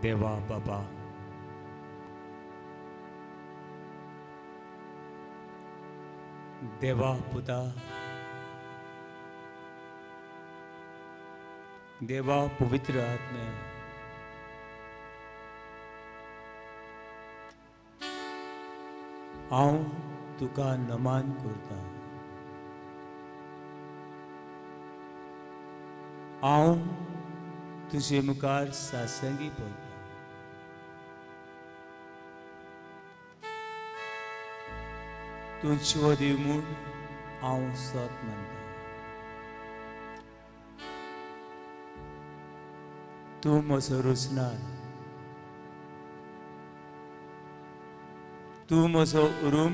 देवा बाबा, देवा पुता, देवा पवित्र आत्म्या, हांव तुका नमन करता। हांव तुजे मुखार सासंगी पडटा। तूं जिवो देव म्हूण हांव सत मानता। तूं म्हजो रचणार, तूं म्हजो उरूम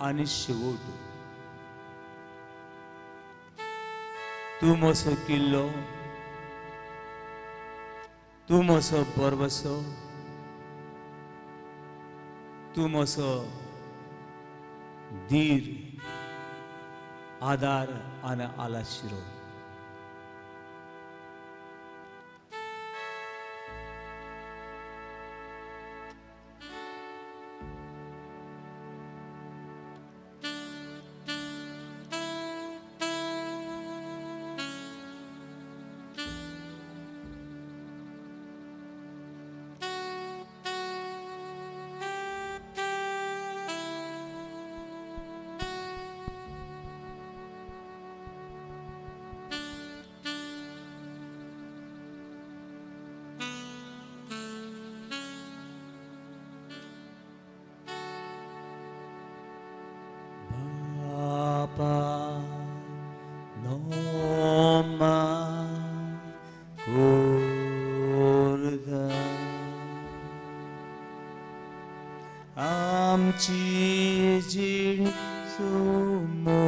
आनी शेवट, तूं म्हजो किल्लो, तूं म्हजो बरवसो, तूं म्हजो धीर, आदार आनी आलाशिरो। आमची जीण समर्पिता,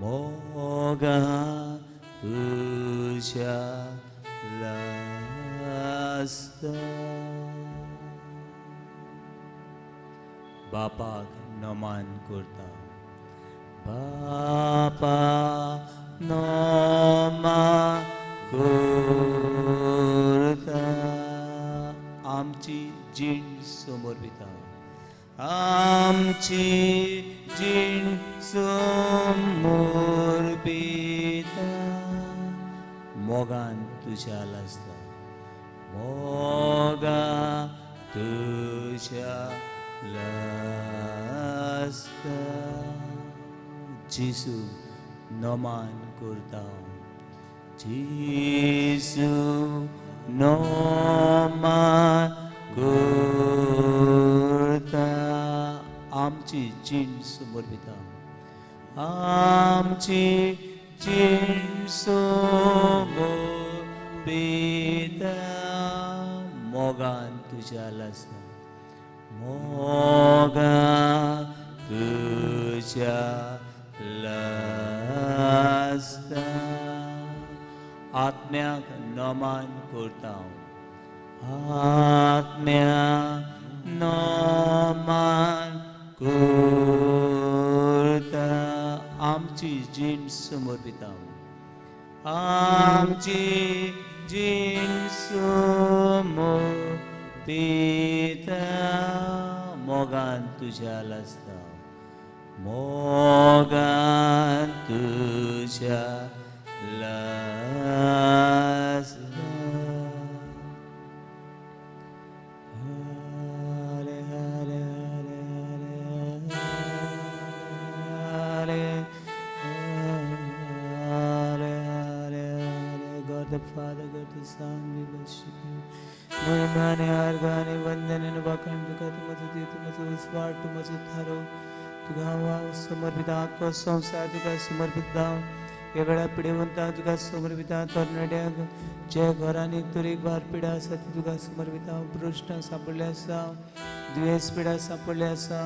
मोगा तुज्या लागता। बापाक नमन करता, बापा नमन करता। आमची जीण समर्पिता, आमची जीण समर्पिता, मोगान तुज्या लागता, मोगा तुज्या लागता। जेजू नमन करता, जेजू नमन करता। आमची जीण समर्पिता, आमची जीण समर्पिता, मोगान तुज्या लागता, मोगान तुज्या लागता। आत्म्याक नमन करता, आत्म्याक नमन करता। आमची जीण समर्पिता, आमची जीण समर्पिता, मोगान तुज्या लागता, मोगान तुज्या लागता। Hare Hare Hare Hare Hare Hare Hare. God the Father, God the Son, we worship you. महिमाने अर्घाने वंदने वाखाण तुका तुमचो देव, तुमचो उजवाड, तुमचो थारो, तुका हांव समर्पित आख्खो संवसार तुका समर्पित हांव। ह्या वेळार पिडेवंतां तुका समर्पित, तरणाट्यांक जे घरांनी तरेकवार पिडा आसा ती तुका समर्पित हांव। प्रश्न सांपडले आसा, दुयेंस पिडा सांपडले आसा,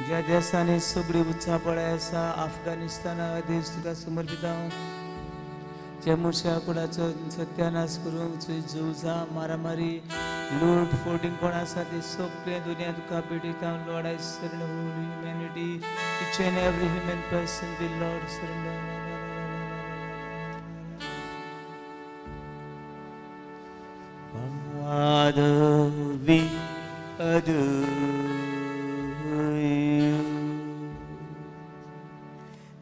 ज्या देशांनी सगळी उत्साह आसा, अफगाणिस्ताना देश तुका समर्पित हांव। जे मनशा कुडाचो सत्यानाश करूंक झुजां, मारामारी, लूट, फोटिंगपण आसा ते सगळें दुनिया तुका भेटयता। Lord, I surrender whole humanity, each and every human person, the Lord surrender. Father, we adore you.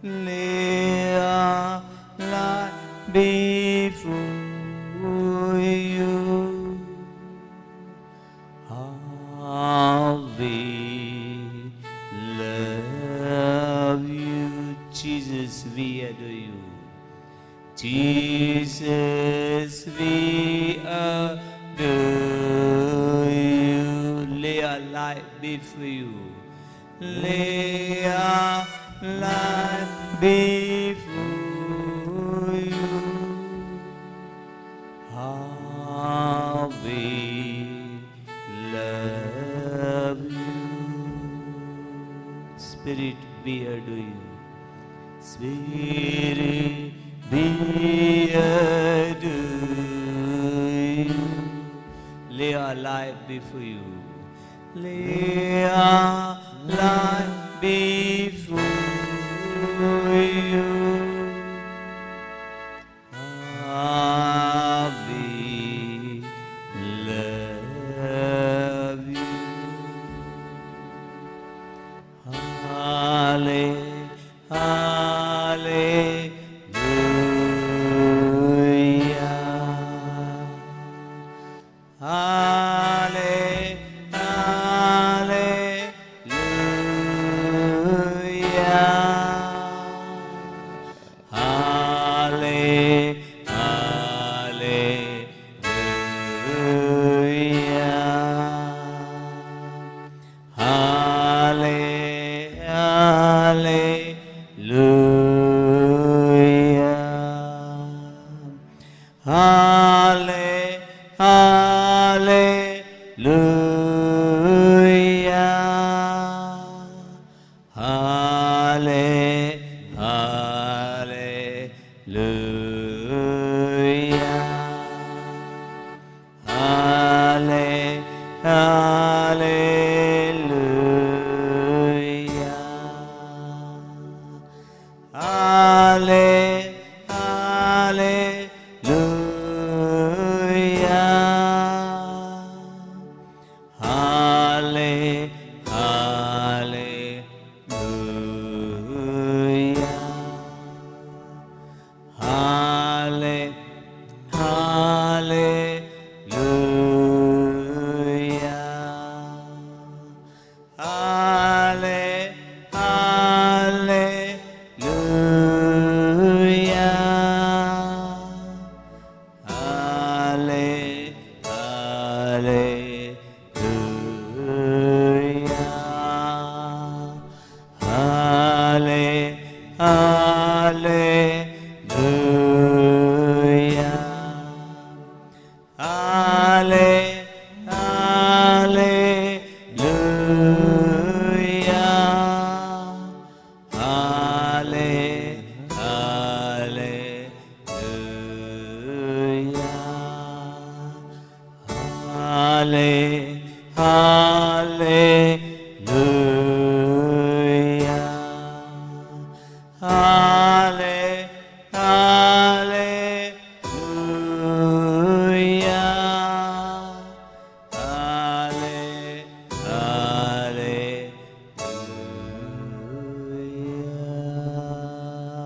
Lay our life before you. How we love you, Jesus, we adore you. Jesus, we adore you. Lay our life before you. Lay our life before you. How we love you. Spirit, we adore you. Spirit, we adore you. Lay our life before you. Lay our life before you. How we love you. Halle, hallelujah. Halle, hallelujah. Halle, hallelujah. Halle, hallelujah. Halle, hallelujah. Halle, hallelujah. Halle, hallelujah. Halle, hallelujah. Halle, hallelujah. Halle, hallelujah. Halle, hallelujah. Halle, hallelujah. Halle, hallelujah. Halle, hallelujah. Halle, hallelujah. Halle, hallelujah. Halle, hallelujah. Halle, hallelujah.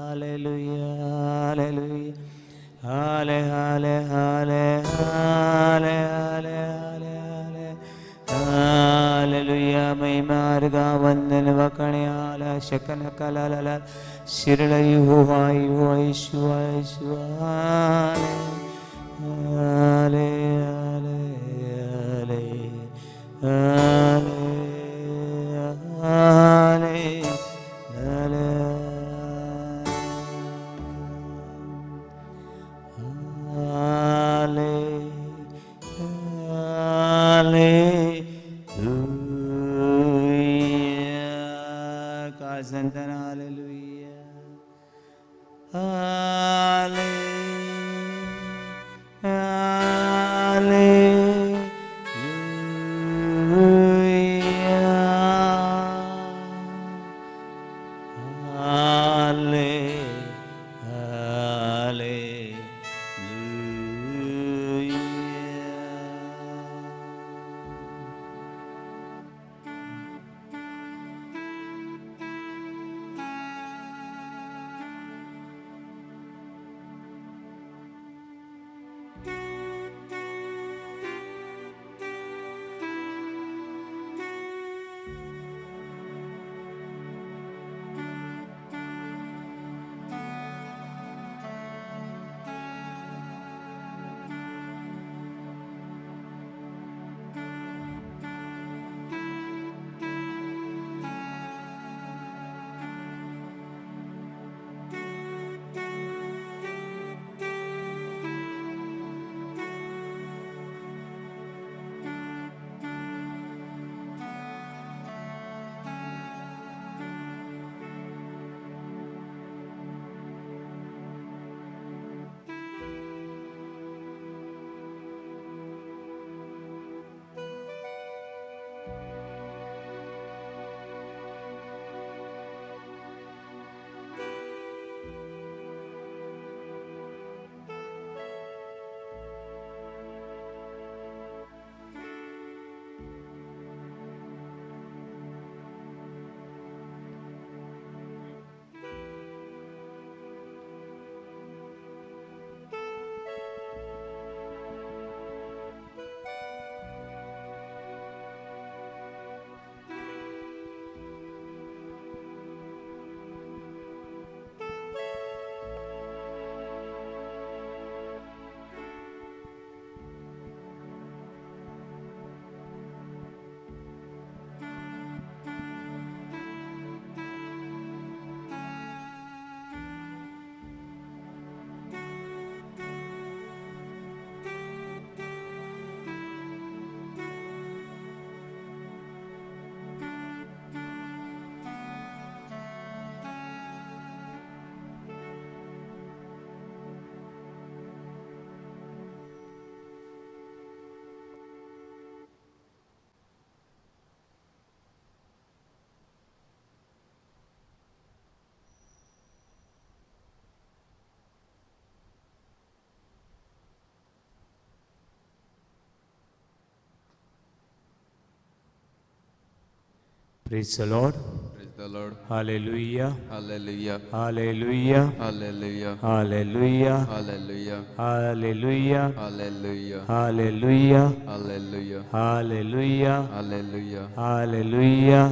Hallelujah. Hallelujah. Halle, halle, halle, halle, halle, halle, halle. Hallelujah. महिमार्गा वंदन वकण्याला शकन कलाला शिरळयु वायु शिवाय शिवाय हाले हाले हाले हाले हाले हाले हाले हालेलुया. का संतन हालेलुया. हाले हालेलुया. हाले hallelujah. Praise the Lord. Praise the Lord. Hallelujah. Hallelujah. Hallelujah. Hallelujah. Hallelujah. Hallelujah. Hallelujah. Hallelujah. Hallelujah. Hallelujah. Hallelujah. Hallelujah. Hallelujah.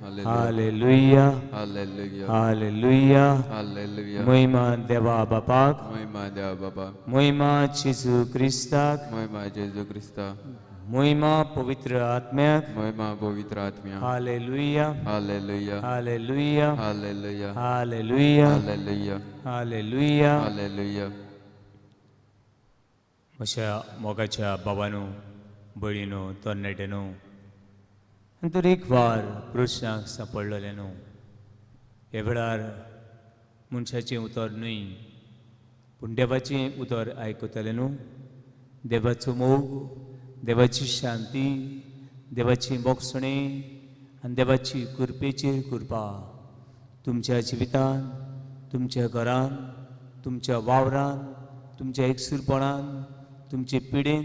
Hallelujah. Hallelujah. Hallelujah. Hallelujah. Hallelujah. महिमा देवा बापाक, महिमा देवा बाबा, महिमा जेजू क्रिस्ताक, महिमा जेजू क्रिस्ता, महिमा पवित्र आत्म्याक. महिमा पवित्र आत्म्या. Hallelujah. Hallelujah. Hallelujah. Hallelujah. Hallelujah. Hallelujah. Hallelujah. Hallelujah. म्हज्या मोगाच्या बाबानू, भयणीनू, तरणाट्यानू आनी तर एक वार प्रश्नाक सांपडलेले न्हू. ह्या वेळार मनशाचें उतर न्हय पूण देवाचें उतर आयकतलें न्हू. देवाचो मोग, देवाची शांती, देवाची मोगसणी आनी देवाची कृपेचेर कृपा तुमच्या जिवितान, तुमच्या घरान, तुमच्या वावरान, तुमच्या एकसूरपणान, तुमचे पिडेन,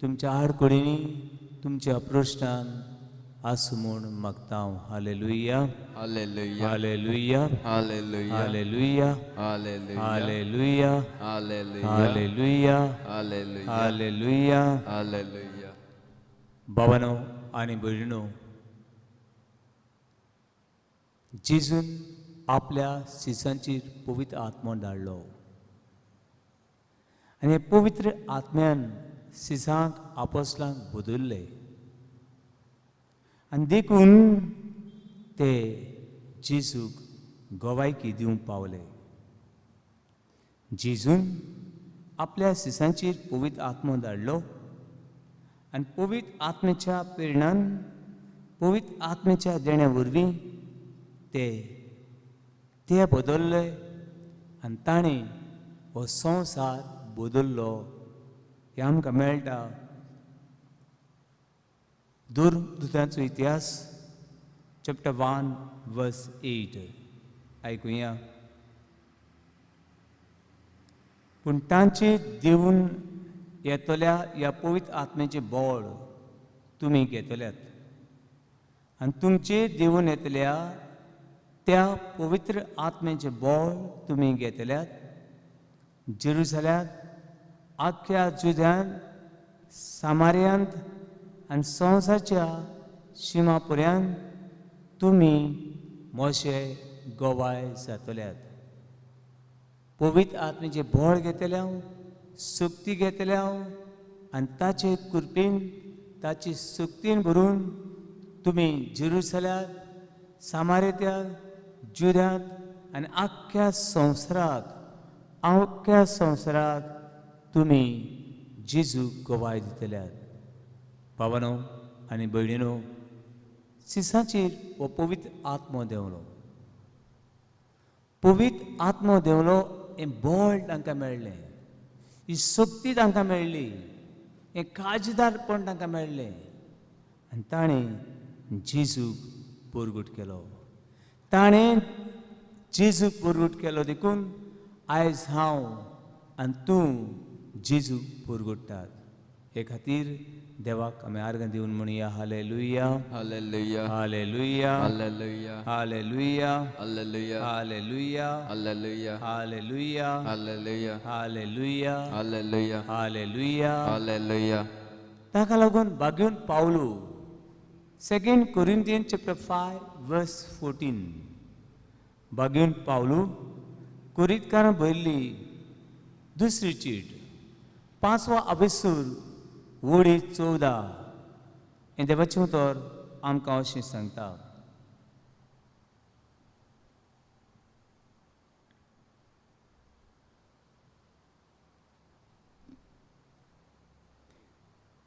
तुमच्या आडखळींनी, तुमच्या प्रश्नान आसूं म्हूण मागता हांव. हालेलुया. हालेलुया. हालेलुया. हालेलुया. हालेलुया. हालेलुया. हालेलुया. हालेलुया. हालेलुया. हालेलुया. हालेलुया. हालेलुया. बाबानो आनी भयणीनो, जेजून आपल्या शिसांचेर पवित्र आत्मो धाडलो आनी पवित्र आत्म्यान शिसांक आपोसलांक बदल्ले आनी देखून ते जेजूक गवायकी दिवंक पावले. जेजून आपल्या शिसांचेर पवित्र आत्मो धाडलो आनी पवित्र आत्म्याच्या प्रेरणान, पवित्र आत्म्याच्या देण्या वरवीं ते ते बदल्ले आनी ताणें हो संवसार बदल्लो. हें आमकां मेळटा दुतांचो इतिहास चॅप्टर 1 वर्स 8. आयकुया. पूण तांचे देवून येतल्या ह्या पवित्र आत्म्याचें बळ तुमी घेतल्यात आनी तुमचे देवून येतल्या त्या पवित्र आत्म्याचें बळ तुमी घेतल्यात. जेरुसलेमांत, आख्ख्या जुद्यांत, सामार्यांत आनी संवसाराच्या शिमा पर्यंत तुमी मोशे गवाय जातल्यात. पवित्र आत्म्याचें बळ घेतले हांव, सक्ती घेतले हांव आनी ताचे कृपेन, ताची सक्तीन भरून तुमी जेरुसलेमांत, सामारेत्यांत, जुद्यांत आनी आख्ख्या संवसाराक, आख्ख्या संवसाराक तुमी जेजूक गवाय दितल्यात. बाबानो आनी भयणीनो, शिसाचेर हो पवित्र आत्मो देंवलो. पवित्र आत्मो देंवलो, हें बळ तांकां मेळ्ळें, ही शक्ती तांकां मेळ्ळी, हें काळजीदारपण तांकां मेळ्ळें आनी ताणें जेजूक परगट केलो. ताणें जेजूक परगट केलो देखून आयज हांव आनी तूं जेजूक परगट्टात. हे खातीर देवाक आमी आर्गां दिवन म्हणया हालेलुया. हालेलुया. हालेलुया. हालेलुया. हालेलुया. हालेलुया. हालेलुया. हालेलुया. हालेलुया. हालेलुया. हालेलुया. हालेलुया. हालेलुया. हालेलुया. ताका लागून भाग्यून पावलो 2 Corinthians chapter 5 verse 14. भाग्यून पावलो कोरिंतकारां भरली दुसरी चीट 5वो अवेसूर वडी 14 हें देवाचें उतर आमकां अशें सांगता.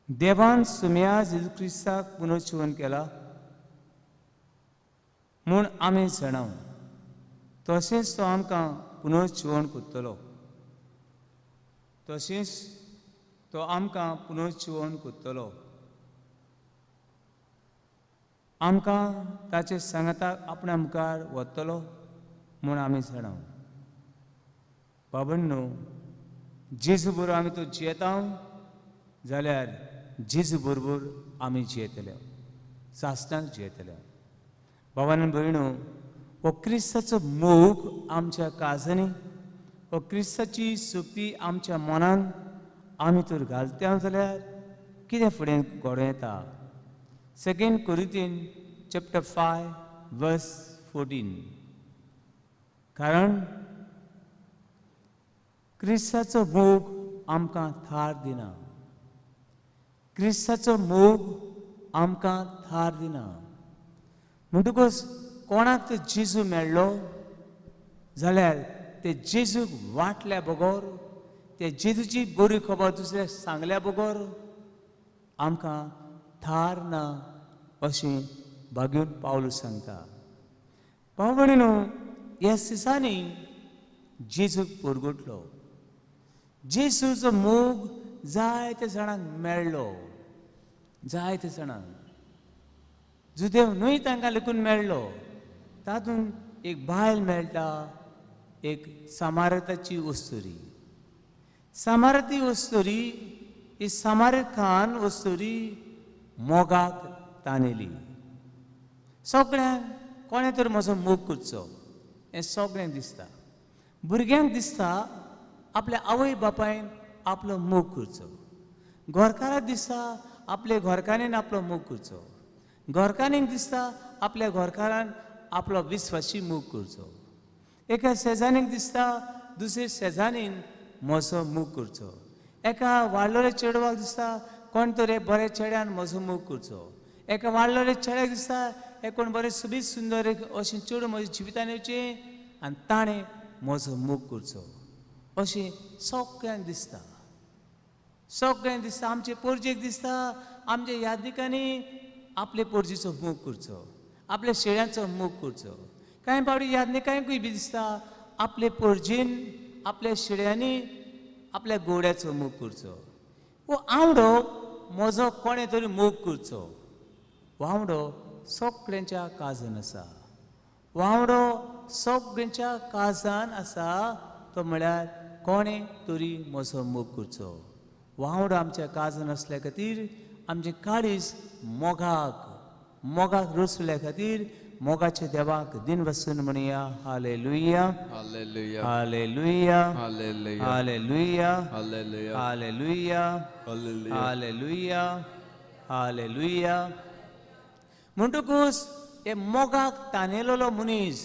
देवान सुम्या जेजू क्रिस्ताक पुनर्जीवन केला म्हूण आमी जाणाव, तशेंच तो आमकां पुनर्जीवन करतलो, तशेंच तो आमकां पुनर्जीवन करतलो. आमकां ताचे सांगाताक आपणा मुखार वतलो म्हूण आमी जाणाव. बाबांनो, जेजू बरोबर आमी तो जियेता जाल्यार जेजू बरोबर आमी जियेतले, सासणाक जियेतले. भावान भयणो, हो क्रिस्ताचो मोग आमच्या काळजांनी, हो क्रिस्ताची शक्ती आमच्या मनान आमी तर घालता जाल्यार कितें फुडें घडोवं येता? Second Corinthian chapter 5 verse 14. कारण क्रिस्ताचो मोग आमकां थार दिना. क्रिस्ताचो मोग आमकां थार दिना. म्हणटकूच कोणाक तर जेजू मेळ्ळो जाल्यार ते जेजूक वांटल्या बगर, ते जेजूची बरी खबर दुसऱ्याक सांगल्या बगर आमकां थार ना अशें भाग्यून पावलू सांगता. भाव भयणीनो, ह्या दिसांनी जेजूक परगटलो. जेजूचो मोग जायते जाणांक मेळ्ळो, जायते जाणांक, जुदेव न्हय तांकां लेगून मेळ्ळो. तातूंत एक बायल मेळटा, एक सामारताची वस्तुरी. सामारती वस्तुरी ही सामारखान वस्तुरी मोगाक तानेली. सगळ्यांक कोणें तर म्हजो मोग करचो हें सगळ्यांक दिसता. भुरग्यांक दिसता आपल्या आवय बापायन आपलो मोग करचो. घरकाराक दिसता आपले घरकान्नीन आपलो मोग करचो. घरकान्नीक दिसता आपल्या घरकारान आपलो विस्वासी मोग करचो. एका शेजानीक दिसता दुसरे शेजानीन म्हजो मोग करचो. एका वाडलोल्या चेडवाक दिसता कोण तरी बऱ्या चेड्यान म्हजो मोग करचो. एका वाडलोल्या चेड्याक दिसता हे कोण बरें सोबीत सुंदर एक अशें चेडूं म्हज्या जिवितान येवचें आनी ताणें म्हजो मोग करचो अशें सगळ्यांक दिसता. सगळ्यांक दिसता. आमचे पोरजेक दिसता आमच्या यादनिकांनी आपले पोरजेचो मोग करचो, आपल्या शेळ्यांचो मोग करचो. कांय फावटी यादनिकांकूय बी दिसता आपले पोरजेन आपल्या शेळ्यांनी आपल्या गोड्याचो मोग करचो. हो आवडो म्हजो कोणें तरी मोग करचो. वावडो सगळ्यांच्या काळजान आसा. वावडो सगळ्यांच्या काळजान आसा तो म्हळ्यार कोणें तरी म्हजो मोग करचो. वावडो आमच्या काळजान आसल्या खातीर आमचें काळीज मोगाक मोगाक रचल्या खातीर मोगाच्या देवाक दिन वसून म्हणया hallelujah, hallelujah, hallelujah, hallelujah, hallelujah, hallelujah, hallelujah, hallelujah. Hallelujah, hallelujah. म्हणटकूच हे मोगाक तानेलेलो मनीस,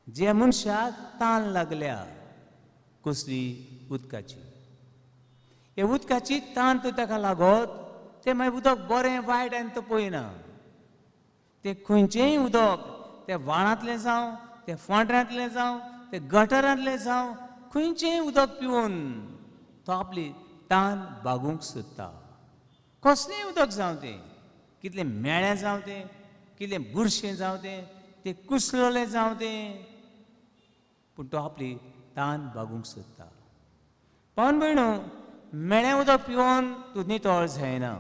ज्या मनशाक तान लागल्या कसली उदकाची, हे उदकाची तान तर ताका लागत तें मागीर उदक बरें वायट आनी तो पळयना. तें खंयचेंय उदक, तें व्हाळांतलें जावं, तें फोंड्रांतलें जावं, तें गटरांतलें जावं, खंयचेंय उदक पिवन तो आपली तान भागोवंक सोदता. कसलेंय उदक जावं तें, कितलें मेळें जावं तें, कितलें बुरशें जावं तें, तें कुसलेलें जावं तें, पूण तो आपली तान भागोवंक सोदता. पावन भयणो, मेळें उदक पिवन तूं नितळ जायना,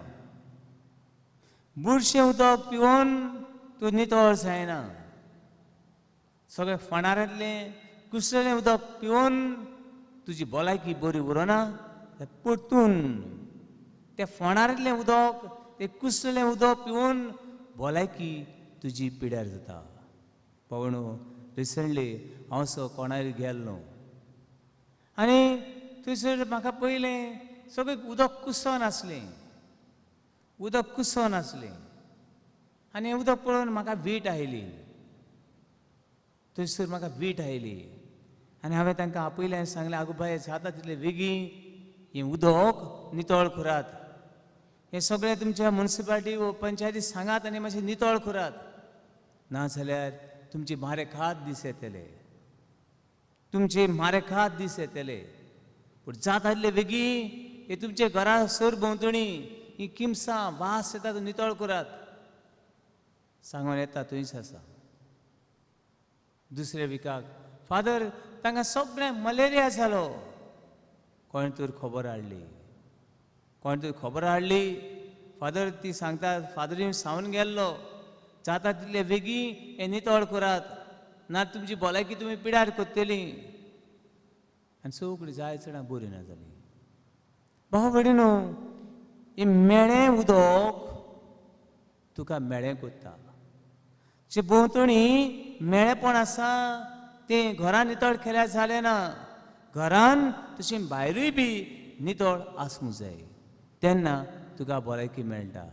बुरशें उदक पिवन तूं नितळ जायना, सगळें फोंडारांतलें कुसलेलें उदक पिवन तुजी भलायकी बरी उरना. परतून तें फोंडारांतलें उदक, तें कुसलेलें उदक पिवन भलायकी तुजी पिड्यार जाता. पावणो, रिसंटली हांव सो कोणाक गेल्लो आनी थंयसर म्हाका पयलें सगळें उदक कुसोन आसलें, उदक कुसोन आसलें आनी उदक पळोवन म्हाका वीट आयली. थंयसर म्हाका वीट आयली आनी हांवें तांकां आपयलें आनी सांगलें, आगो बाय, जाता तितलें बेगीन हें उदक नितळ करात, हें सगळें तुमच्या मुन्सिपाल्टी वो पंचायती सांगात आनी मातशें नितळ करात, नाजाल्यार तुमचे मारे खात दीस येतले, तुमचे मारे खात दीस येतले. पूण जाता तितले बेगीन हे तुमचे घरा सर भोंवतणी ही किमसां वास येता तो नितळ करात. सांगून येता थंयच आसा. दुसऱ्या विकाक फादर तांकां सगळ्यांक मलेरिया जालो. कोणें तर खबर हाडली, कोणें तर खबर हाडली. फादर ती सांगता, फादरीन सांगून गेल्लो जाता तितले बेगीन हें नितळ करात, ना तुमची भलायकी तुमी पिड्यार करतली. आनी सगळीं जाय चडां बरी ना जाली. भाव भयणीनो, हें मेळें उदक तुका मेळें कोत्ता. जे भोंवतणी मेळेपण आसा तें घरान नितळ केल्यार जालें ना, घरान तशें भायरूय बी नितळ आसूंक जाय, तेन्ना तुका भलायकी मेळटा.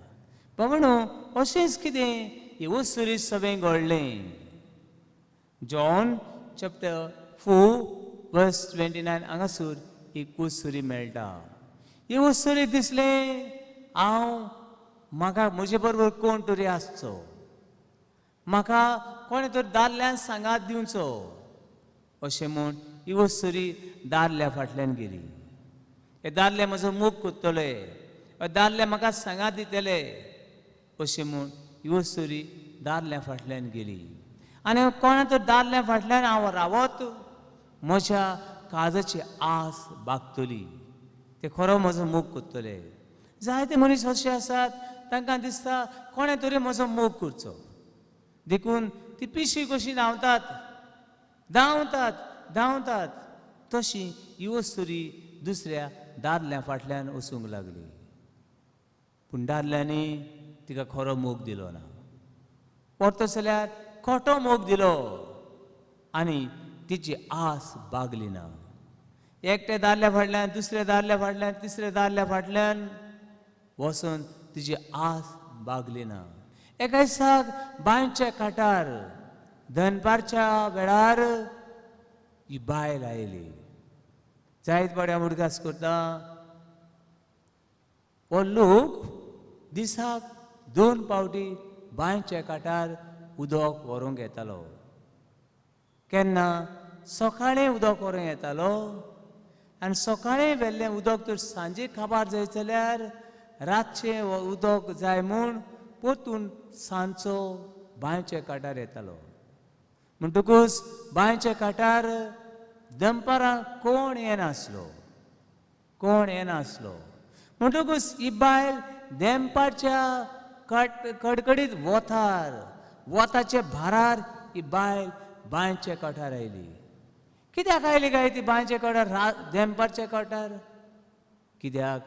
बाबाणो अशेंच कितें हे वस्तुरी सगळें घडलें. John chapter 4 verse 29 हांगासर एक वस्तुरी मेळटा. ही वस्तुरी दिसलें हांव म्हाका म्हजे बरोबर कोण तरी आसचो, म्हाका कोणें तरी दादल्यान सांगात दिवचो अशें म्हूण ही वस्तुरी दादल्या फाटल्यान गेली. हे दादले म्हजो मोग करतले, हे दादले म्हाका सांगात दितले अशें म्हूण ही वस्तुरी दादल्या फाटल्यान गेली. आनी कोणा तर दादल्या फाटल्यान हांव रावत म्हज्या काळजाची आस बागतली, ते खरो म्हजो मोग करतले. जायते मनीस अशे आसात तांकां दिसता कोणें तरी म्हजो मोग करचो, देखून ती पिशी कशी धांवतात धांवतात धांवतात. तशी ही वस्तुरी दुसऱ्या दादल्या फाटल्यान वचूंक लागली, पूण दादल्यांनी तिका खरो मोग दिलो ना, परतो जाल्यार खोटो मोग दिलो आनी तिची आस बागली ना. एकट्या दादल्या फाटल्यान, दुसऱ्या दादल्या फाटल्यान, तिसऱ्या दादल्या फाटल्यान वचून तिची आस बागली ना. एका दिसाक बांयच्या काठार दनपारच्या वेळार ही बायल आयली. जायत बड्या उडगास करता हो लोक दिसाक 2 फावटी बांयच्या काठार उदक व्हरूंक येतालो. केन्ना सकाळीं उदक व्हरूंक येतालो आनी सकाळीं व्हेल्लें उदक तर सांजे काबार जायत जाल्यार रातचें उदक जाय म्हूण परतून सांजचो बांयच्या काठार येतालो. म्हणटकूच बांयच्या काठार दनपारां कोण येनासलो, कोण येनासलो. म्हणटकूच ही बायल देंपारच्या कडकडीत वोतार, वोताच्या भारार ही बायल बांयच्या काठार आयली. कित्याक आयली काय ती बांयच्या काठार, देंपारच्या काठार? कित्याक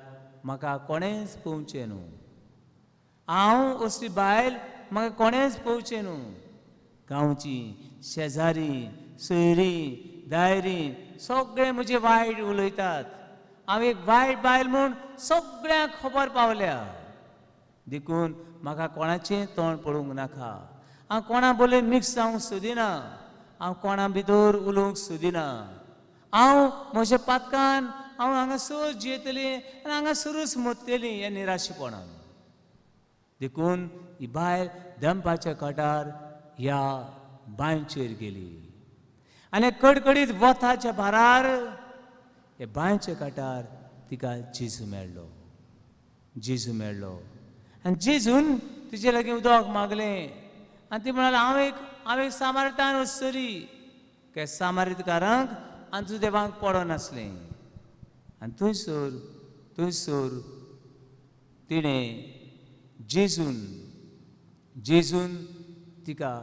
म्हाका कोणेंच पळोवचें न्हू, हांव असली बायल म्हाका कोणेंच पळोवचें न्हू. गांवची शेजारी सोयरी दायरी सगळे म्हजे वायट उलयतात, हांव एक वायट बायल म्हूण सगळ्यांक खबर पावल्या, देखून म्हाका कोणाचें तोंड पळोवंक नाका, हांव कोणा बोले मिक्स जावंक सोदिना, हांव कोणा भितर उलोवंक सोदिना, हांव म्हज्या पातकान हांव हांगासर जियेतली आनी हांगासरूच मरतली ह्या निराशेपणान. देखून ही बायल दनपारच्या काठार ह्या बांयचेर गेली आनी कडकडीत वताच्या भारार हे बांयच्या काठार तिका जेजू मेळ्ळो, जेजू मेळ्ळो. आनी जेजून तिचे लागीं उदक मागलें आनी ती म्हणाली हांव एक सामारितान वचतली. काय सामारितकारांक आनी तुज्या देवांक पडनासलें. आनी थंयसर थंयसर तिणें जेजून जेजून तिका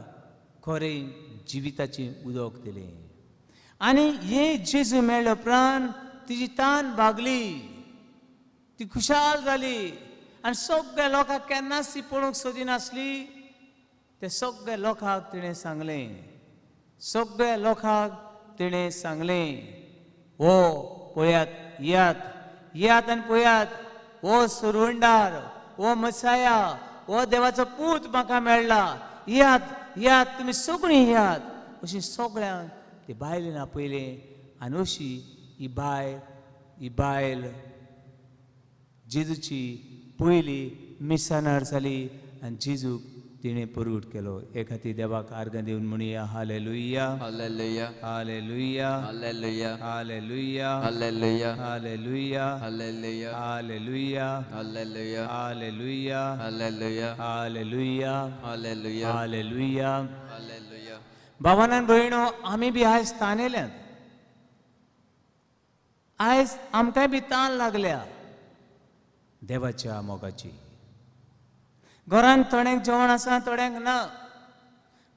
खरें जिविताचें उदक दिलें. आनी हे जेजू मेळ्ळे उपरांत तिजी तान भागली, ती खुशाल जाली आनी सगळ्या लोकांक केन्नाच ती पळोवंक सोदिनासली ते सगळ्या लोकांक तिणें सांगलें, सगळ्या लोकांक तिणें सांगलें, हो पळयात, येयात येयात आनी पळयात, हो सुरवंडार, हो मसाया, हो देवाचो पूत म्हाका मेळ्ळा, येयात येयात तुमी सगळीं येयात. अशी सगळ्यांक ते बायलेन आपयलें आनी अशी ही बायल, ही बायल जेजूची पयली मिसानार जाली आनी जेजूक तिणें परगट केलो. हे खातीर देवाक आर्गां दिवन म्हणया hallelujah, hallelujah, hallelujah, hallelujah, hallelujah, hallelujah, hallelujah, hallelujah, hallelujah, hallelujah, hallelujah, hallelujah, hallelujah, hallelujah, hallelujah, hallelujah. भावान भयणो, आमी बी आयज तानेल्यात, आयज आमकांय बी तान लागल्या देवाच्या मोगाची. घरान थोड्यांक जेवण आसा, थोड्यांक ना,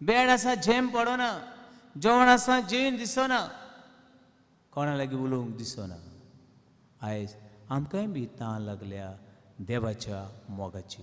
बेड आसा झेम पडना, जेवण आसा जेवन दिसना, कोणा लागीं उलोवंक दिसना. आयज आमकांय बी तान लागल्या देवाच्या मोगाची.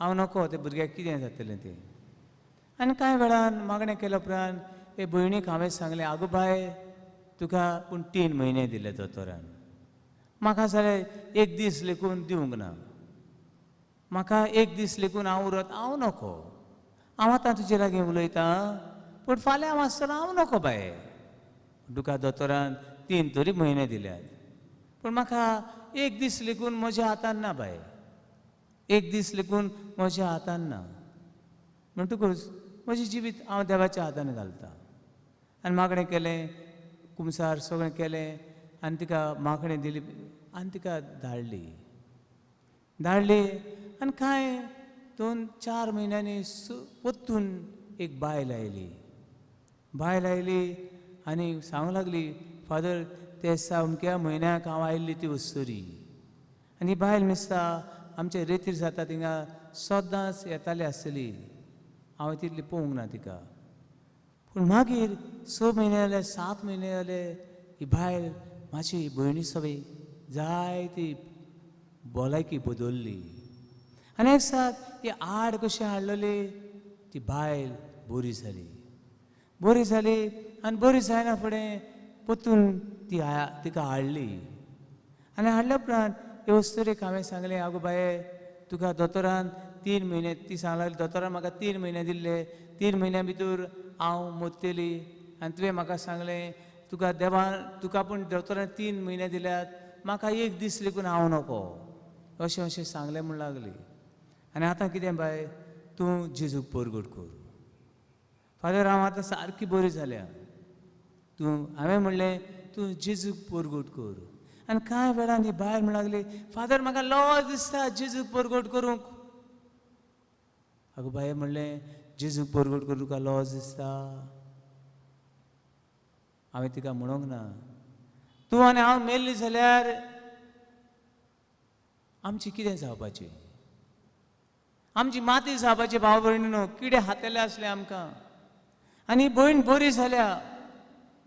हांव नको ते भुरग्याक कितें जातलें तें. आनी कांय वेळान मागणें केल्या उपरांत हे भयणीक हांवें सांगलें, आगो बाय तुका पूण 3 म्हयने दिले दोतोरान, म्हाका जाल्यार एक दीस लेखून दिवंक ना, म्हाका एक दीस लेखून हांव उरत हांव नको, हांव आतां तुजे लागीं उलयतां पूण फाल्यां हांव आसतना हांव नको बाये, तुका दोतोरान 3 तरी म्हयने दिल्यात पूण म्हाका एक दीस लेखून म्हज्या हातान ना बाये, एक दीस लेखून म्हज्या हातान ना, म्हणटकूच म्हजें जिवीत हांव देवाच्या हातान घालतां. आनी मागणें केलें, कुमसार सगळें केलें आनी तिका मागणें दिली आनी तिका धाडली धाडली. आनी कांय 2-4 म्हयन्यांनी परतून एक बायल आयली, बायल आयली आनी सांगूंक लागली, फादर ते सामक्या म्हयन्याक हांव आयिल्ली ती वस्तुरी. आनी बायल मिस्ता आमचे रेतीर जाता थिंगा सदांच येताली आसतली, हांवें तितली पळोवंक ना तिका. पूण मागीर 6 म्हयने जाले, 7 म्हयने जाले, ही बायल म्हाजी भयणी सगळी जायती भलायकी बदल्ली. आनी एक साथ ही आड कशी हाडलेली ती बायल बरी जाली, बरी जाली. आनी बरी जायना फुडें परतून ती तिका हाडली. आनी हाडल्या उपरांत हे वस्तुरेक हांवें सांगलें, आगो बाये तुका दोतोरान 3 म्हयने, ती सांगला लागली दोतोरान म्हाका 3 म्हयने दिल्ले, 3 म्हयन्या भितर हांव मरतली आनी तुवें म्हाका सांगलें तुका देवान तुका पूण दोतोरान 3 म्हयने दिल्यात, म्हाका एक दीस लेगून हांव नको, अशें अशें सांगलें म्हूण लागली. आनी आतां कितें बाय तूं जेजूक परगट कर. फादर हांव आतां सारकी बरी जाल्या, तूं हांवें म्हणलें तूं जेजूक परगट कर. आनी कांय वेळान ही बायल म्हण लागली, फादर म्हाका लज दिसता जेजूक परगट करूंक. आगो बाये म्हणलें, जेजूक परगट करूंक तुका लज दिसता? हांवें तिका म्हणूंक ना, तूं आनी हांव मेल्ली जाल्यार आमची कितें जावपाची, आमची माती जावपाची. भाव भयणी न्हू किडे हातेले आसले आमकां आनी भयण बरी जाल्या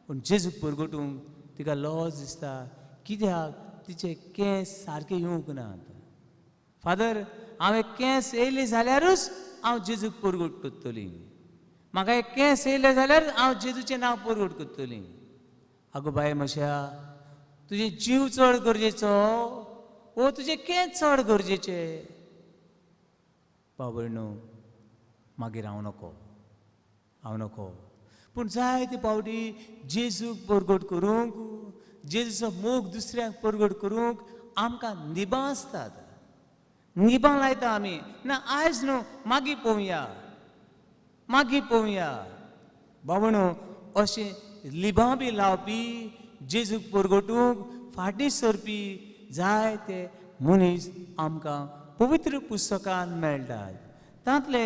पूण जेजूक परगटूंक तिका लज दिसता, कित्याक तिचे केंस सारके येवंक नात. फादर हांवें केंस येयले जाल्यारूच हांव जेजूक परगट करतली, म्हाका एक केंस येयले जाल्यार हांव जेजूचें नांव परगट करतली. आगो बाये म्हज्या, तुजे जीव चड गरजेचो वो तुजे केंस चड गरजेचे? भाव भयणो मागीर हांव नको, हांव नको. पूण जायते फावटी जेजूक परगट करूंक, जेजूचो मोग दुसऱ्यांक परगट करूंक आमकां निबां आसतात, निबां लायता आमी, ना आयज न्हू मागीर पळोवया, मागीर पळोवया. बाबणो अशें लिबां बी लावपी जेजूक परगटूंक फाटीं सरपी जायते मनीस आमकां पवित्र पुस्तकान मेळटात. तांतले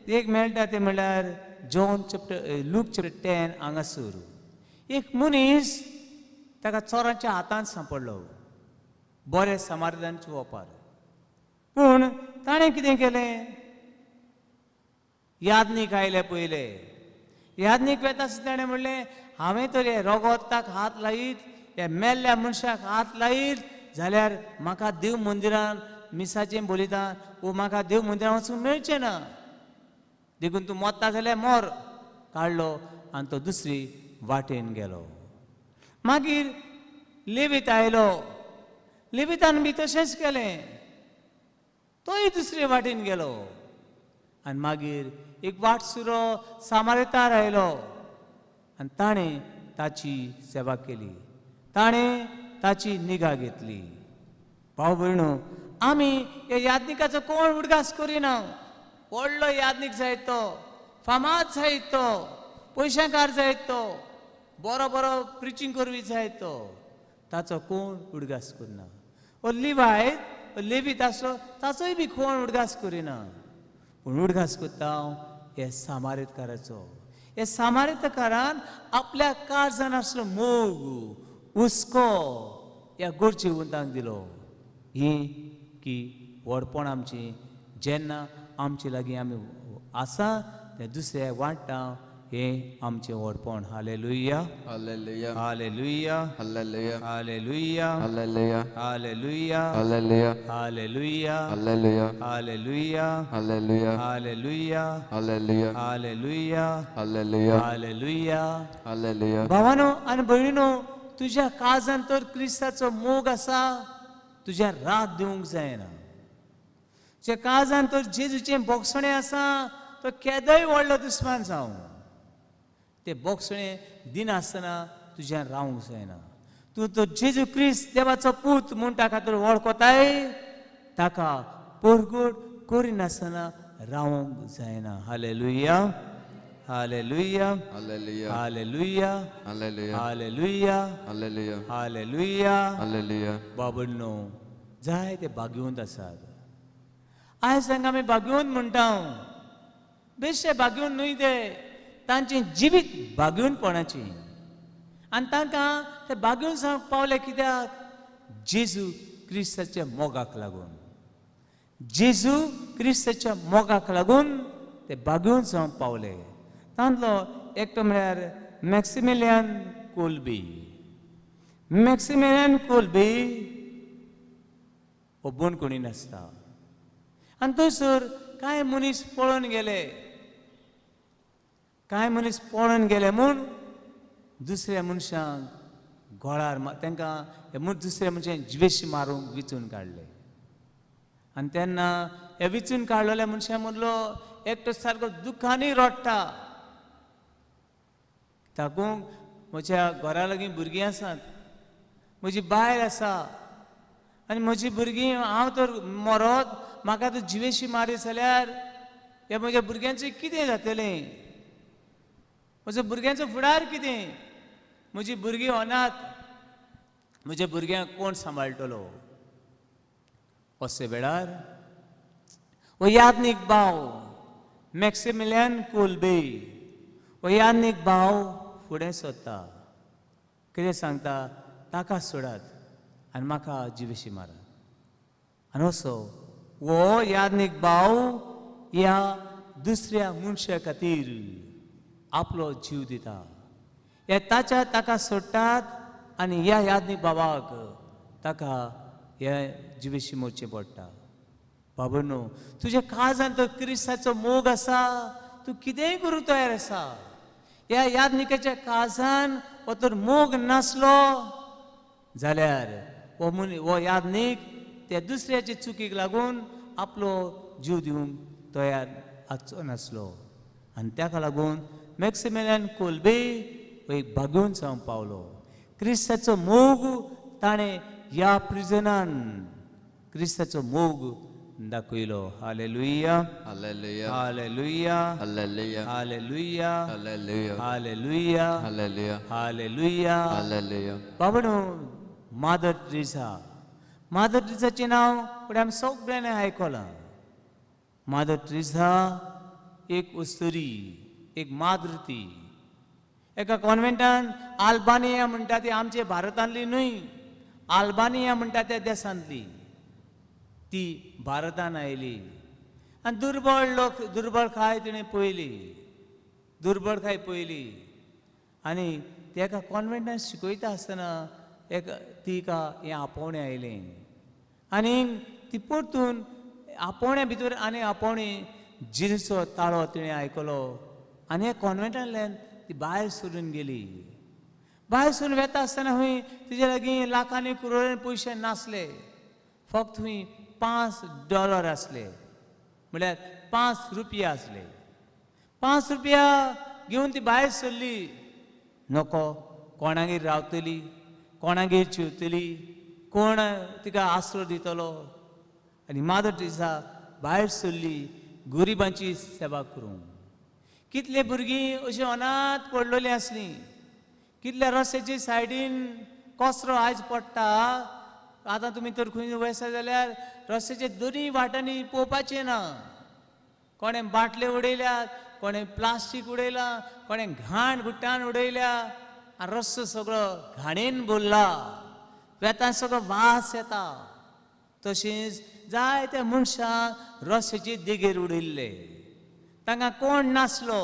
एक मेळटा ते म्हणल्यार जॉन चॅप्टर लूक चॅप्टर 10 हांगासर एक मनीस ताका चोरांच्या हातांत सांपडलो, बरे समाधानाचे ओपार. पूण ताणें कितें केलें, यादनीक आयले पयले, यादनीक वेता आसतना ताणें म्हणलें, हांवें तर हे रोगोताक हात लायत, हे मेल्ल्या मनशाक हात लायत जाल्यार म्हाका देव मंदिरान मिसाचें बलिदान वो म्हाका देव मंदिरान वचूंक मेळचें ना, देखून तूं मोत्ता जाल्यार मोर. काडलो आनी तो दुसरी वाटेन गेलो. मागीर लेवीत आयलो, लेवीतान बी तशेंच केलें, तोय दुसरे वाटेन गेलो. आनी मागीर एक वाटसुरो सामारेतार आयलो आनी ताणें ताची सेवा केली, ताणें ताची निगा घेतली. भाव भयणो आमी ह्या यादनिकाचो कोण उडगास करिना. व्हडलो यादनीक जायत तो, फामाद जायत तो, पयशांकार जायत तो, बरो बरो प्रिचींग करपी जायत तो, ताचो कोण उडगास करना. ओ लिवायत ओ लेवीत आसलो ताचोय बी कोण उडगास करिना. पूण उडगास करता हांव हे सामारेतकाराचो. हे सामारेतकारान आपल्या काळजान आसलो मोग हुस्को ह्या गरजेवंतांक दिलो. ही की व्हडपण आमची जेन्ना आमचे लागीं आमी आसा तें दुसऱ्या वांट्टा हें आमचें व्हडपण. Hallelujah. Hallelujah. Hallelujah. Hallelujah. Hallelujah. Hallelujah. Hallelujah. Hallelujah. Hallelujah. Hallelujah. Hallelujah. Hallelujah. Hallelujah. Hallelujah. Hallelujah. Hallelujah. Hallelujah. Hallelujah. भावानो आनी भयणीनो, तुज्या काळजान तर क्रिस्ताचो मोग आसा, तुज्या राग दिवंक जायना. तुज्या काळजान तर जेजूचें बोगसणें आसा, तो केदोय व्हडलो दुस्मान जावं, ते बोगसणें दिनासतना तुज्यान रावंक जायना. तूं तो जेजू क्रिस्त देवाचो पूत म्हूण ताका तर वळखताय, ताका परगट करिनासतना रावंक जायना. हालेलुया. हालेलुया. हालेलुया. हालेलुया. हालेलुया. हालेलुया. हालेलुया. हालेलुया. हालेलुया. बाबडनो, जाय ते भाग्यवंत आसात. आयज तांकां आमी भाग्यवंत म्हणटा, बेश्टे भाग्यवंत न्हय ते, तांचें जिवीत भाग्यवंतपणाचें. आनी तांकां ते भाग्यवंत जावंक पावले कित्याक? जेजू क्रिस्ताच्या मोगाक लागून. जेजू क्रिस्ताच्या मोगाक लागून ते भाग्यवंत जावंक पावले. तांतलो एकटो म्हळ्यार मॅक्सिमिलियन कोल्बी. मॅक्सिमिलियन कोल्बी हो बंदखणी नासता आनी थंयसर कांय मनीस पळोवन गेले. कांय मनीस पळोवन गेले म्हूण दुसऱ्या मनशांक गोळार तांकां दुसऱ्या मनशांक जिवेशी मारूंक विचून काडले. आनी तेन्ना हे विचून काडलेल्या मनशां मदलो एकटो सारको दुख्खानी रडटा. ताकूंक म्हज्या घरा लागीं भुरगीं आसात, म्हजी बायल आसा आनी म्हजी भुरगीं, हांव तर मरत, म्हाका तर जिवेशी मारीत जाल्यार ह्या म्हज्या भुरग्यांचें कितें जातलें, म्हज्या भुरग्यांचो फुडार कितें, म्हजी भुरगीं अनाथ, म्हज्या भुरग्यांक कोण सांबाळटलो. अशे वेळार हो यादनीक भाव मॅक्सिमिलियन कोल्बे हो यादनीक भाव फुडें सरता. कितें सांगता? ताका सोडात आनी म्हाका जिवेशी मारात. आनी असो हो यादनीक भाव ह्या दुसऱ्या मनशा खातीर आपलो जीव दिता. हे ताच्या ताका सोडटात आनी ह्या यादनीक भावाक ताका हे जिवेशी मोडचें पडटा. बाबा न्हू, तुज्या काळजान तो क्रिस्ताचो मोग आसा, तूं कितेंय करूंक तयार आसा. ह्या यादनिकाच्या काळजान हो तर मोग नासलो जाल्यार हो मनी हो यादनीक त्या दुसऱ्याचे चुकीक लागून आपलो जीव दिवंक तयार आसचो नासलो. आनी ताका लागून मॅक्सिमिलियन कोल्बे हो एक भाग्यवंत जावंक पावलो. क्रिस्ताचो मोग ताणें ह्या प्रिजनान क्रिस्ताचो मोग दाखयलो. हालेलुया. हालेलुया. हालेलुया. हालेलुया. हालेलुया. हालेलुया. हालेलुया. हालेलुया. हालेलुया. हालेलुया. बाबा, मादर ट्रिजा, मादर ट्रिजाचें नांव फुडें आमी सगळ्यांनी आयकलां. मादर ट्रिजा एक अस्तुरी, एक माद्र. ती एका कॉन्वेंटान आल्बानिया म्हणटा, ती आमचे भारतांतली न्हय, आल्बानिया म्हणटा त्या देशांतली. ती भारतान आयली आनी दुर्बळ लोक, दुर्बळकाय तिणें पळयली, दुर्बळकाय पळयली आनी ते एका कॉन्वेंटान शिकयता आसतना एक तिका हें आपोवणें आयलें आनी ती परतून आपोवण्या भितर आनी आपोवणें जेजूचो ताळो तिणें आयकलो आनी ह्या कॉन्वेंटांतल्यान ती भायर सरून गेली. भायर सरून वेता आसतना खंय तिजे लागीं लाखांनी करोडांनी पयशे नासले, फक्त खंय $5 आसले, म्हळ्यार 5 रुपया आसले. 5 रुपया घेवन ती भायर सरली. नको कोणागेर रावतली, कोणागेर जेवतली, कोण तिका आसरो दितलो. आनी मादर टेरेसा भायर सरली गरिबांची सेवा करूंक. कितले भुरगीं अशीं अनाथ पडलेलीं आसलीं, कितल्या रस्त्याचे सायडीन कचरो आयज पडटा. आतां तुमी तर खंय वयता जाल्यार रस्त्याचे दोनूय वाटांनी पळोवपाचें ना, कोणें बाटले उडयल्यात, कोणें प्लास्टीक उडयलां, कोणें घाण गुट्टान उडयल्या आनी रस्तो सगळो घाणेन भरला, वेता सगळो वास येता. तशेंच जायत्या मनशांक रस्त्याचे देगेर उडयल्ले, तांकां कोण नासलो,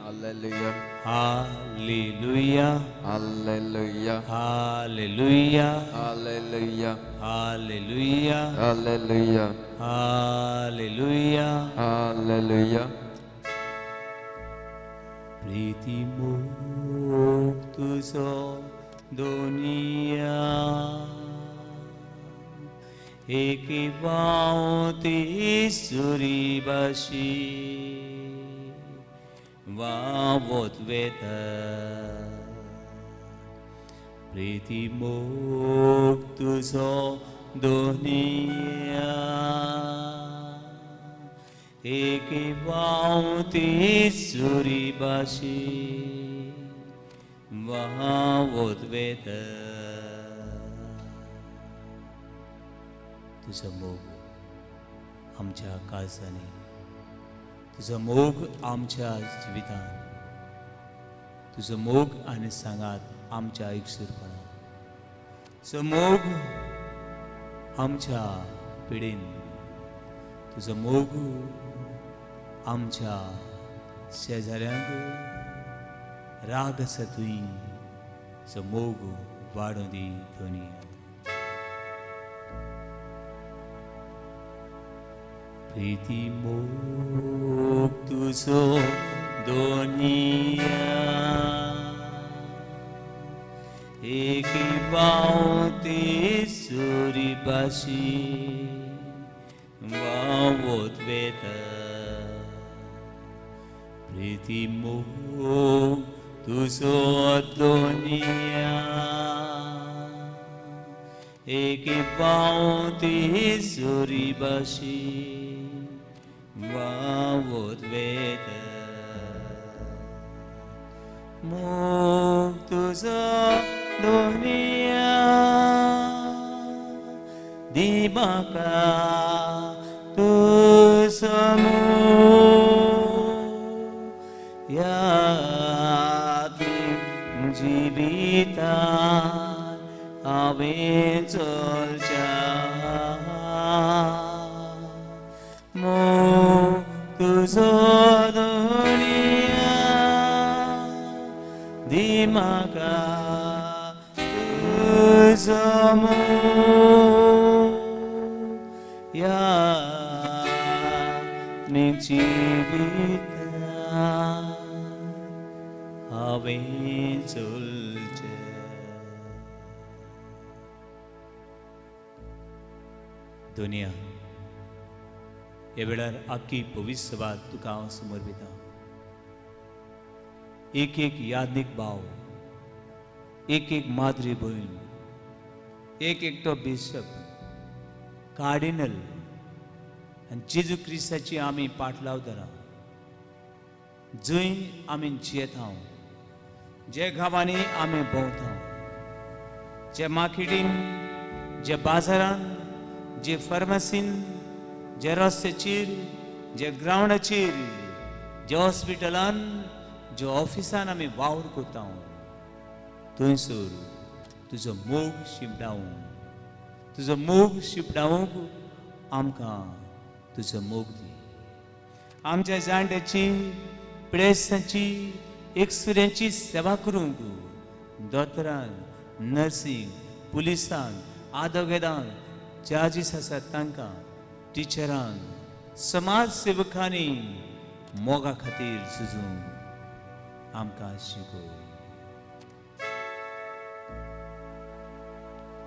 Hallelujah. Hallelujah. Hallelujah. Hallelujah. Hallelujah. Hallelujah. Hallelujah. Hallelujah. Hallelujah. Preeti मोग तुजो दोनिया एके वावती सुरी वावत वेता. प्रीती मोग तुजो दोनिया एके वावती सुरी भाशी वावत वेता. तुजो मोग आमच्या काळजांनी, तुजो मोग आमच्या जिवितान, तुजो मोग आनी सांगात आमच्या एकसूरपणान, तुजो मोग आमच्या पिडीन, तुजो मोग आमच्या शेजाऱ्यांक राग आसा तुंय, तुजो मोग वाडोवं दी धोनिया. प्रीती मोग तुजो दोनिया एक वावती सुरी भाशी वावत वेता. प्रीती मोग तुजो दोनिया एक वावती सुरी भाशी वावत वेता. मोग तुजो दोनिया दी म्हाका तुजो मोग ह्या जिवितान हांवें चलच्या. मोग तुजो दोनिया दी म्हाका तुजो मोग ह्या जिवितान हांवें चलचें. दुनिया ह्या वेळार आख्खी पवित्र सभा तुका हांव समर्पिता. एक एक यादनीक भाव, एक एक माद्री भयण, एक एकटो बिशप, कार्डिनल आनी जेजू क्रिस्ताची आमी पाटलावदारां जंय आमी जियेता, जे गांवांनी आमी भोंवता, जे मार्केटीन, जे बाजारान, जे फार्मासीन, जे रस्त्याचेर, जे ग्रावंडाचेर, जे हॉस्पिटलान, जे ऑफिसान आमी वावर करता, थंयसर तुजो मोग शिंपडावंक, तुजो मोग शिंपडावंक आमकां तुजो मोग दी. आमच्या जाणट्याची, पिडेस्तांची, एकसुऱ्यांची सेवा करूंक दोतोरांक, नर्सींक, पुलिसांक, आदोगेदांक, जजीस आसात तांकां, टिचरांक, समाज सेवकांनी मोगा खातीर झुजूंक आमकां शिकय.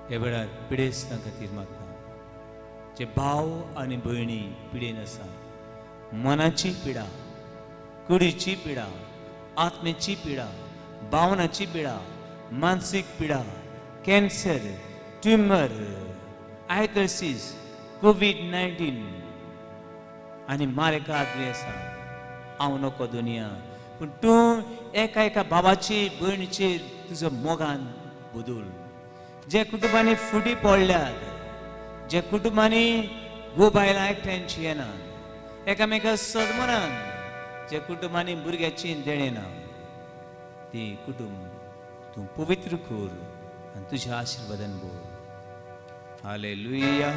ह्या वेळार पिडेस्तां खातीर मागता, जे भाव आनी भयणी पिडेन आसा, मनाची पिडा, कुडीची पिडा, आत्म्याची पिडा, भावनाची पिडा, मानसीक पिडा, कॅन्सर, ट्युमर, आयथ्रोसिस, कोवीड-19 आनी मारेकात आसा. हांव नको दुनिया, पूण तूं एका एका भावाची भयणीचेर तुजो मोगान बदल. जे कुटुंबांनी फुटी पडल्यात, जे कुटुंबांनी घोव बायलां एकठांय येनात, एकामेका सदमनान, जे कुटुंबांनी भुरग्याची देणें ना, ती कुटुंब तूं पवित्र कर आनी तुज्या आशिर्वादान भर. Hallelujah.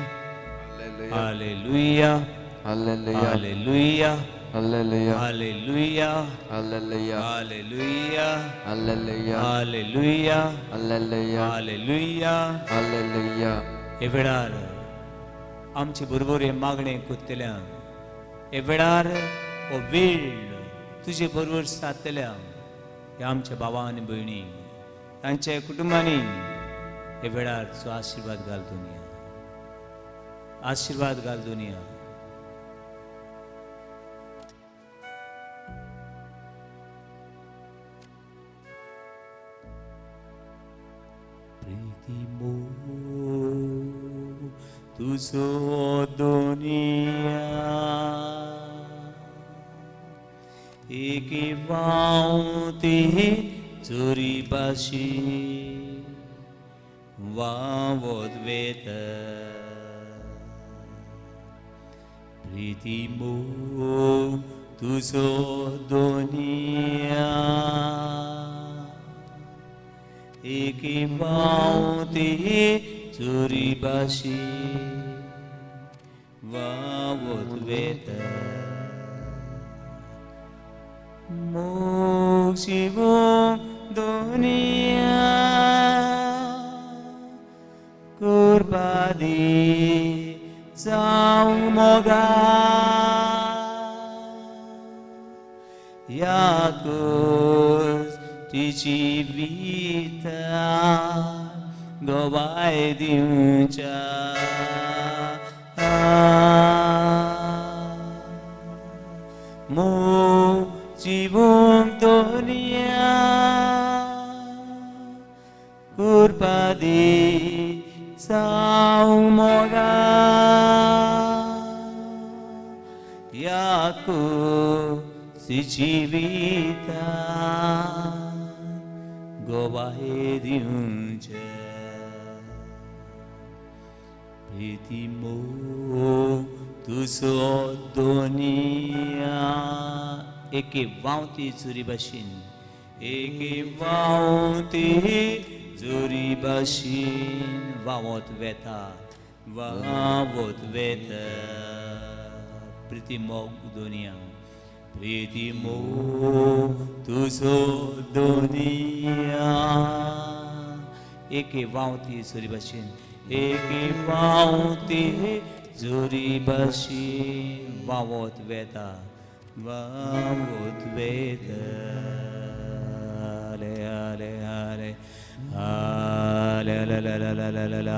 Hallelujah. Hallelujah. Hallelujah. Hallelujah. Hallelujah. Hallelujah. Hallelujah. Hallelujah. Hallelujah. Hallelujah. Hallelujah. Hallelujah. Hallelujah. हे वेळार आमचे बरोबर हे मागणें कोत्तल्यांक, हे वेळार हो वेळ तुजे बरोबर सादतल्यांक, ह्या आमच्या भावा आनी भयणी तांच्या कुटुंबांनी हे वेळार तुजो आशिर्वाद घाल दुनिया, आशिर्वाद घाल दुनिया. प्रीती मोग तुजो दुनिया एके वावती चोरी पाशी वावत वेत. प्रीती मोग तुजो दुनिया एके वावती चोरी पाशी वावत वेत. मोग शिवो दुनिया कुर्बादी जावं मोगा याकूस तिची विता गवाय दिवच्या. मोग जिवूंक दुनिया कुर्बादी जावं मोगा याकूस जिविता गवाय दिवचे. प्रीती मोग तुजो दुनिया एके वावती चुरी भाशेन, एके वावती चुरी भाशेन वावत वेता, वावत वेता. प्रीती मोग दुनिया, प्रीती मोग तुजो दुनिया एके वावती चुरी भाशेन, एके वावती चुरी भाशेन वावत वेता, वावत वेता. हाले हाले हाले हाले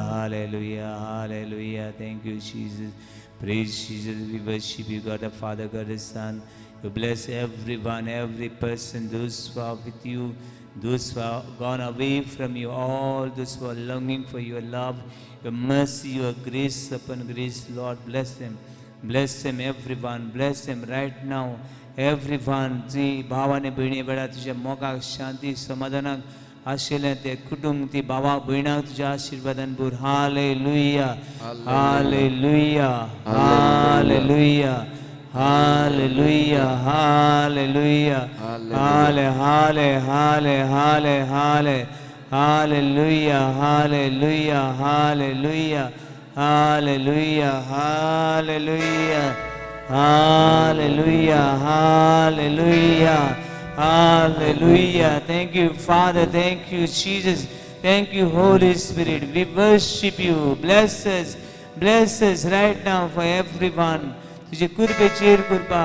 hallelujah hallelujah. Thank you Jesus. Praise Jesus. We worship you, God the Father, God the Son. You bless everyone, every person, those who are with you, those who are gone away from you, all those who are longing for your love, your mercy, your grace upon grace. Lord, bless them. Bless them, everyone. Bless them right now. Everyone. जी भाव आनी भयणी वेळार तुज्या मोगाक, शांती, समाधानाक आशिल्लें ते कुटुंब, ती भावा भयणाक तुज्या आशिर्वादान भर. Hallelujah. Hallelujah. Hallelujah. Hallelujah. Hallelujah. हाले हाले हाले हाले हाले hallelujah. Hallelujah. Hallelujah. Hallelujah. Hallelujah. Hallelujah. Hallelujah. Hallelujah. Thank you, Father. Thank you, Jesus. Thank you, Holy Spirit. We worship you. Bless us. Bless us right now for everyone. तुझे कृपेचेर कृपा,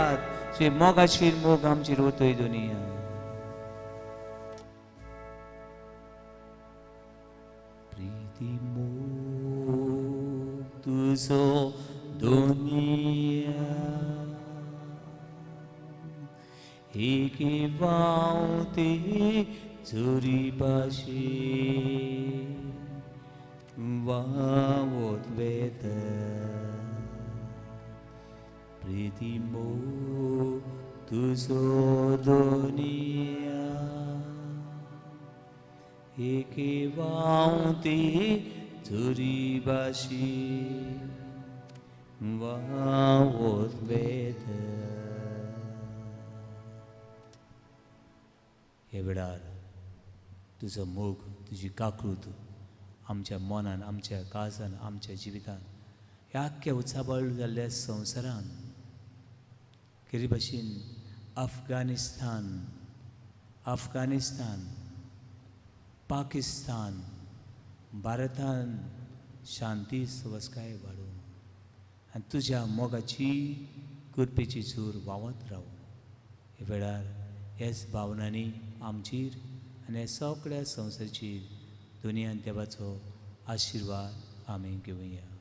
तुझे मोगाचेर मोग आमचेर वतय दुनिया. प्रीती मोग तुजो दुनिया एके वावती चोरी पाशी वावत वेत. प्रीती मोग तुजो दुनिया एके वावती चोरी बाशी वावत वेत. हे वेळार तुजो मोग, तुजी काकूत आमच्या मनान, आमच्या काळजान, आमच्या जिवितान, ह्या आख्ख्या उचाबळ जाल्ल्या संवसारान केरी भाशेन अफगाणिस्तान, अफगाणिस्तान, पाकिस्तान, भारतान शांती सवसकाय वाडूं आनी तुज्या मोगाची कृपेची जोर व्हांवत रावूं. ह्या वेळार ह्याच भावनांनी आमचेर आनी ह्या सगळ्या संवसाराचेर दुनियान देवाचो आशिर्वाद आमी घेवया.